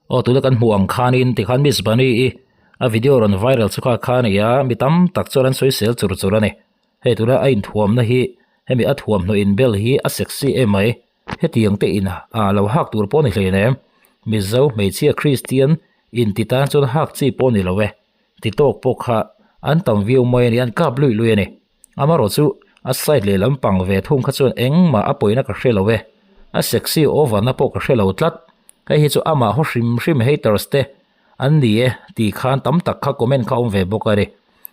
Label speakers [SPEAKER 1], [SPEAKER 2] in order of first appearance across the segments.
[SPEAKER 1] Aw tuna kan hmuh ang khanin tikhan Miss Bunny i a video rawn viral chu kha kha a ni a, mi tam tak chuan an sawi sel chur chur a ni. Hei tuna a inthuamna hi hemi a thuamhnaw inbel hi a sexy em mai. Hetiang te in ah lo hak tur pawh a ni hleinem. Mizo hmeichhia Kristian inti tan chuan hak chi pawh a ni lo e. Ti tawk pawh kha an tam viau mai a ni, an kap luih luih a ni. Amarawh chu a side leh lampang ve thung kha chuan engmah a pawina ka hre lo e. A sexy over na pawh ka hre lo tlat. Hei hi chu amah haw hrim hrim haters te an ni e tih khan tam tak kha comment kha awm ve bawk a ni.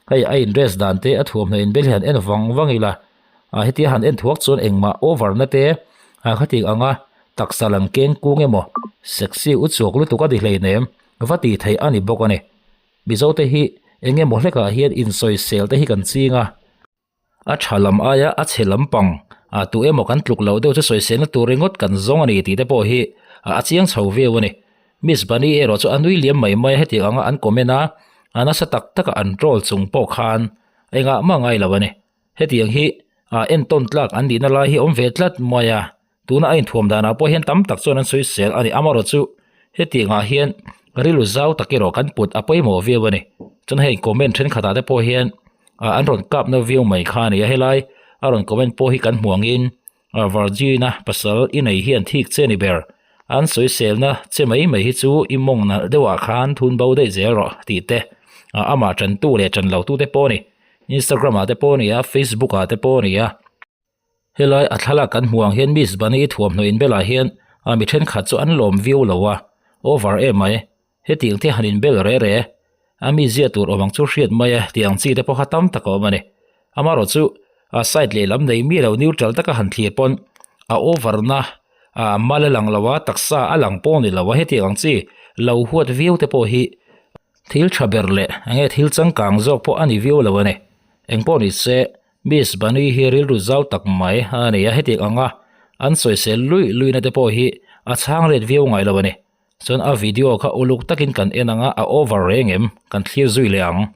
[SPEAKER 1] Hei a in dress dan te a thuamhnaw in bel hi han en vang vang ila ah hetia han en thuak chuan engmah over na te ah khatik anga taksa lang keng kung emaw sexy u chuak lutuk a ni hleinem va tih theih a ni bawk a ni. Mizo te hi eng emaw hlekah hian insawisel te hi kan ching a, a tha lam aia a chhe lampang ah tu emaw kan tluk loh deuh chu sawiselna tur ringawt kan zawng a ni tih te pawh hi a chiang chho viau a ni. Miss Bunny erawh chu a nui liam mai mai a, hetiang anga an comment a, a nasa tak taka an troll chung pawh khan engah mah ngai lo a ni. Hetiang hi ah entawn tlak an nihna lai hi a awm ve tlat mai a, Tuna a inthuam danah pawh hian tam tak chuan an sawisel a ni. Amarawh chu hetiangah hian rilru zau tak erawh kan put a pawimawh viau a ni. Chuan hei comment thenkhatah te pawh hian ah an rawn kapna viau mai kha a ni a. Helai a rawn comment pawh hi kan hmu angin ah Virgin-a pasal i nei hian thik che ni ber. An sawiselna che mai mai hi chu i mawng nalh deuhah khan thun bo daih zel rawh tih te ah amah tantu leh tan lo tute pawh a ni. Instagram ah te pawh a ni a, Facebook ah te pawh a ni a. Helai a thlalak kan hmuh ang hian Miss Bunny thuamhnaw inbelah hian a mi thenkhat chu an lawm viau lo a, over em mai. Hetiang te han inbel re re a mi zia tur awm ang chu hriat mai e tih ang chi te pawh kha tam tak a awm a ni. Amarawh chu a side lehlam nei mi lo neutral taka han thlir pawn a over na a mal a lang lo a, taksa a lang pawh a ni lo a, hetiang ang chi lo huat viau te pawh hi thil tha ber leh enge thil changkang zawk pawh a ni viau lo a ni. Engpawh ni se Miss Bunny hi rilru zau tak mai a ni a, hetiang anga an sawisel luih luihna te pawh hi a chhang let viau ngai lo a ni. Chuan a video kha uluk takin kan en anga a over reng em? Kan thlir zui leh ang.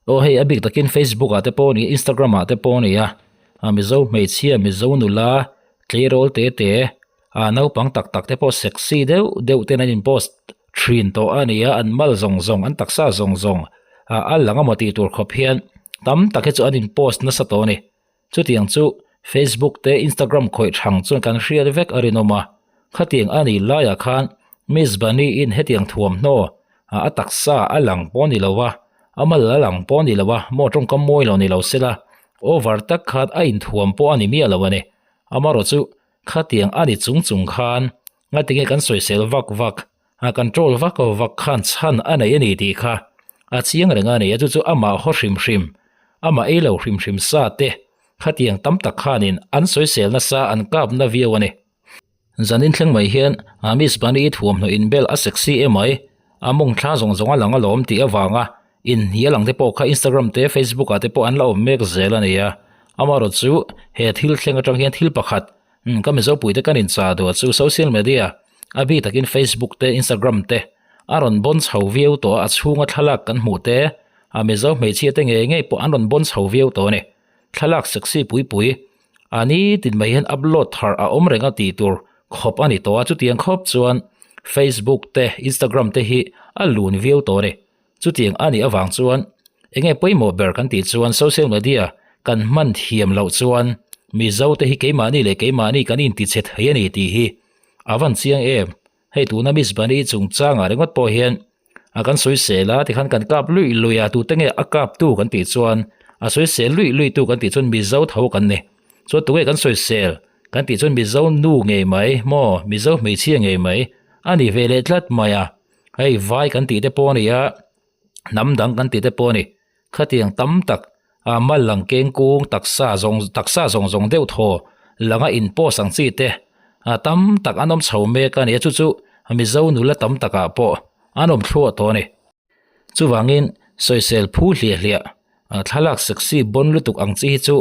[SPEAKER 1] Aw hei a bik takin Facebook ah te pawh a ni Instagram ah te pawh a ni a ah mizo hmeichhia mizo nula tleirawl te te ah naupang tak tak te pawh sexy deuh deuh ten an in post thin tawh a ni a an mal zawng zawng an taksa zawng zawng ah a lang amaw tih tur khawp hian tam tak hi chu an in post nasa tawh a ni. Chutiang chu Facebook te Instagram khawih thang chuan kan hriat vek a rinawm a, khatiang a nih laiah khan Miss Bunny in hetiang thuamhnaw a a taksa a lang pawh a ni lo a, a mal a lang pawh a ni lo a, maw tawngkam mawi lo ni lo sela, over tak khan a inthuam pawh a ni miah lo a ni. Amarawh chu khatiang a ni chung chung khan ngatinge kan sawisel vak vak a control vak vak khan chhan a nei a ni tih kha a chiang reng a ni a, chu chu amah haw hrim hrim, amah ei lo hrim hrim sa te khatiang tam tak khanin an sawisel nasa an kap na viau a ni. Zanin thleng mai hian a Miss Bunny thuamhnaw inbel a sexy emai, a mawng thla zawng zawng a lang alawm tih avanga inhnial ang te pawh kha Instagram te Facebook ah te pawh an la awm mek zel a ni a, amaherawhchu chu he thil thleng atang hian thil pakhat Ka Mizo puite kan inchah duh chu social media, a bik takin Facebook te Instagram te a rawn bawn chho viau tawh a, a chhunga thlalak kan hmuh te, a Mizo hmeichhia te ngei ngei pawh an rawn bawn chho viau tawh a ni. Thlalak sexy pui pui a nitin mai hian upload thar a awm reng a tih tur khawp a ni tawh a, chutiang khawp chuan Facebook te Instagram te hi a lun viau tawh a ni. Chutiang a nih avang chuan enge pawimawh ber kan tih chuan social media kan hman thiam loh chuan Mizo te hi keimahni leh keimahni kan intichhe thei a ni tih hi a van chiang em. Hei tuna Miss Bunny chungchangah ringawt pawh hian a kan sawisel a tikhan kan kap luih luih a tute nge a kap tu kan tih chuan a sawisel luih luih tu kan tih chuan Mizo tho kan ni. Chuan tunge kan sawisel kan tih chuan Mizo nu ngei mai maw Mizo hmeichhia ngei mai a ni ve leh tlat mai a. Hei vai kan tih te pawh a ni a, hnam dang kan tih te pawh a ni. Khatiang tam tak ah mal lang keng kung taksa zawng taksa zawng zawng deuh thaw langa in post ang chi te ah tam tak an awm chho mek a ni a chu chu Mizo nula tam takah pawh an awm thluah tawh a ni. Chuvangin sawisel phu hliah hliah ah thlalak sexy bawn lutuk ang chi hi chu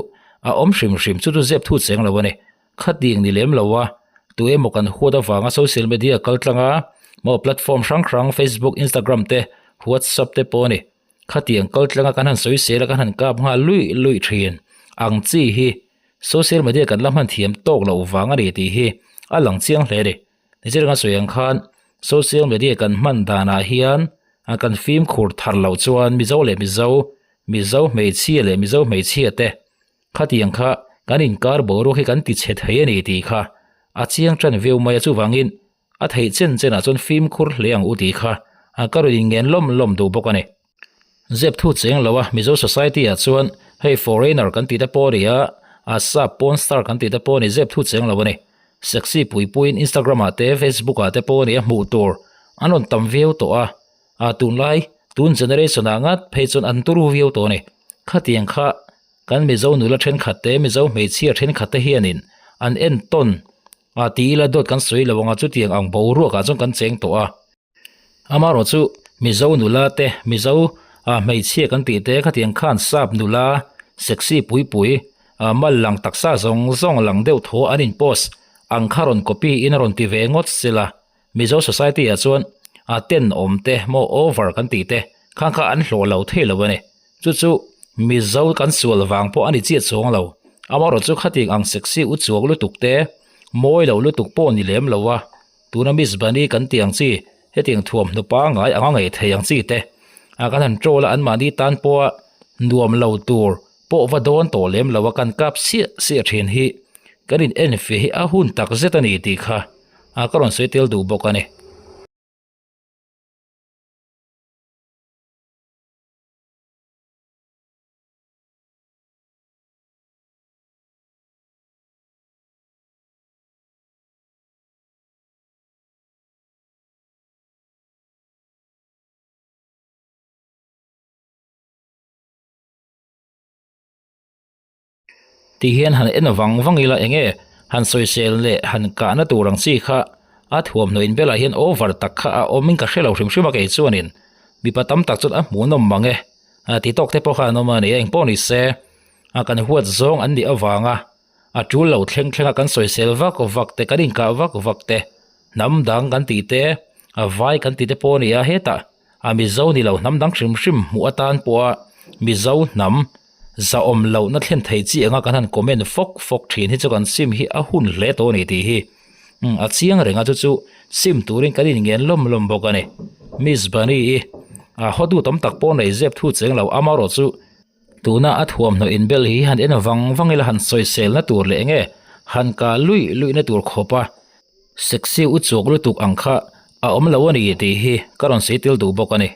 [SPEAKER 1] a awm hrim hrim chu chu zep thu cheng lo a ni. Khatiang ni lem lo a, tu emaw kan huat avanga social media kal tlang a maw platform hrang hrang Facebook, Instagram te, WhatsApp te pawh a ni. Khatiang kal tlanga kan han sawi sel a kan han kap nghal luih luih thin ang chi hi social media kan la hman thiam tawk loh vang a ni tih hi a lang chiang hle a ni. Nichina kan sawi ang khan social media kan hman danah hian kan fimkhur thar loh chuan Mizo leh Mizo, Mizo hmeichhia leh Mizo hmeichhia te khatiang kha kan inkar boruak hi kan ti chhe thei a ni tih kha a chiang tan viau mai a chuvangin A theih chen chenah chuan fimkhur hle ang u tih kha ka rawn inngen lawm lawm duh bawk a ni. Zep thu cheng lo a, Mizo society ah chuan hei foreigner kan tih te pawh a ni a, a sap porn star kan tih te pawh a ni, zep thu cheng lo a ni. Sexy pui puiin Instagram ah te Facebook ah te pawh a ni a hmuh tur an rawn tam viau tawh a, a tunlai tun generation ah ngat phei chuan an turu viau tawh a ni. Khatiang kha kan Mizo nula thenkhat te Mizo hmeichhia thenkhat te hianin an entawn A ti ila dawt kan sawi lo anga chutiang ang boruak ah chuan kan cheng tawh a. Amaherawh chu Mizo nula te, Mizo ah hmeichhia kan tih te khatiang khan sap nula sexy pui pui ah mal lang taksa zawng zawng lang deuh thaw an in post ang kha rawn copy in a rawn ti ve ngawt sela Mizo society ah chuan a tenawm te maw over kan tih te khang kha an hlawh lo thei lo a ni. Chu chu Mizo kan sual vang pawh a ni chiah chuang lo. Amaherawh chu khatiang ang sexy u chuak lutuk te, mawi lo lutuk pawh ni lem lo a. Tuna Miss Bunny kan tih ang chi, hetiang thuamhnaw pangngai anga ngei thei ang chi te a kan han troll a, anmahni tan pawha nuam lo tur pawh va dawn tawh lem lo a kan kap siah siah thin hi kan in enfiah hi a hun tak zet a ni tih kha a ka rawn sawi tel duh bawk a ni. Ti hian han en vang vang ila eng nge han sawisel leh han kahna tur ang chi kha a thuamhnaw in belah hian over tak kha a awm in ka hre lo hrim hrim a kei chuanin mipa tam tak chuan a hmuhnawm mang e a ti tawk te pawh kha an awm a ni a engpawh ni se a kan huat zawng an nih avanga a tul lo thleng thleng a kan sawisel vak vak te kan inkah vak vak te hnam dang kan tih te a vai kan tih te pawh a ni a hetah a Mizo ni lo hnam dang hrim hrim hmuh atan pawha Mizo hnam zahawm lohna thlen thei chi anga kan han comment fawk fawk thin hi chu kan sim hi a hun hle tawh a ni tih hi a chiang reng a chu chu sim turin kan inngen lawm lawm bawk a ni. Miss Bunny i a hotu tam tak pawh nei zep thu cheng lo amaherawh chu tuna a thuamhnaw inbel hi han en vang vang ila han sawiselna tur leh enge han kah luih luihna tur khawp a sexy u chuk lutuk ang kha a awm lo a ni tih hi ka rawn sawi tel duh bawk a ni.